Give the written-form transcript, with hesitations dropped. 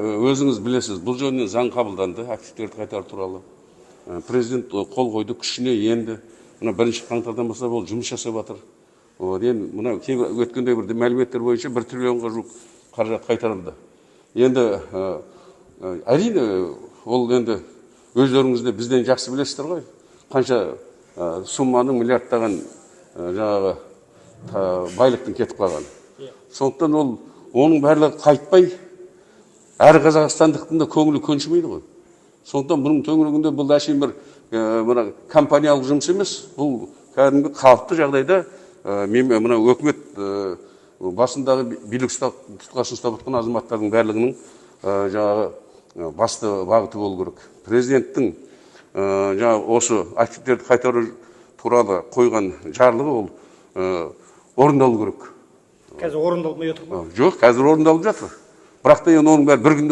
Өзіңіз білесіз, бұл жөнінен заң қабылданды, активтерді қайтару туралы. Президент қол қойды, күшіне енді. Мына 1 қаңтардан бастап ол жұмыс жасап жатыр. Вот, енді мына кейбір өткенде бір мәліметтер бойынша 1 триллионға жуық қаражат қайтарылды. Енді әрине, ол енді өздеріңіз де бізден жақсы білесіздер ғой, қанша сумманың, миллиардтаған жаңағы байлықтың кетіп қалғаны. Сондықтан ол оның барлығы қайтпай, әр қазақстандықтың да көңілі көншімейді ғой. Сондықтан бұның төңірегінде бұл әшейін бір мына компаниялық жұмыс емес, бұл кәдімгі қалыпты жағдайда мына өкімет басындағы билік ұстап, тұтқасын ұстап отқан азаматтардың барлығының жаңағы басты бағыты болу керек. Президенттің жаңағы осы активтерді қайтару туралы қойған жарлығы, ол орындалу керек. Қазір орындалмай отыр ма? Жоқ, қазір орындалып жатыр, бірақ та енді оның бәрі бір күнде